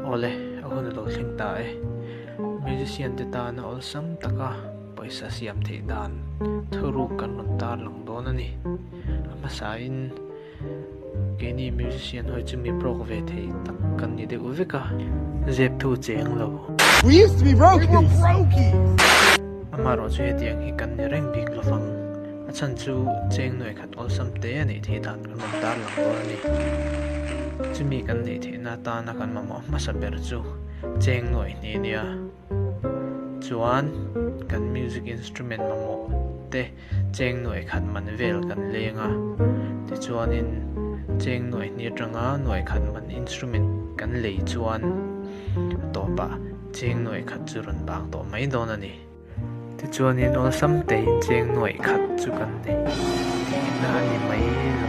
Awle, a hun a lo thleng ta e. Musician te tana awlsam taka pawisa siam theih dan thuruk kan rawn tarlang dawn a ni. A hmasain keini musician hawi chu mi broke ve thei tak kan ni deuh vek a, zep thu cheng lo. We used to be brokies! We were brokies! Amaherawh chu hetiang hi kan ni reng bik lovang. A chhan chu cheng nuai khat awlsam te a neih theih dan kan rawn tarlang dawn a ni. Chumi kan neih theihna atana kan mamawh hmasa ber chu cheng nuai hnih a nia. Chuan kan music instrument mamawh te cheng nuai khat man vel kan leng a. Tichuanin cheng nuai hnih atanga nuai khat man instrument kan lei chuan a tawpah cheng nuai khat chu rawn bang tawh mai dawn a ni. Tichuanin awlsam tein cheng nuaih khat chu kan nei tihna a ni mai lo.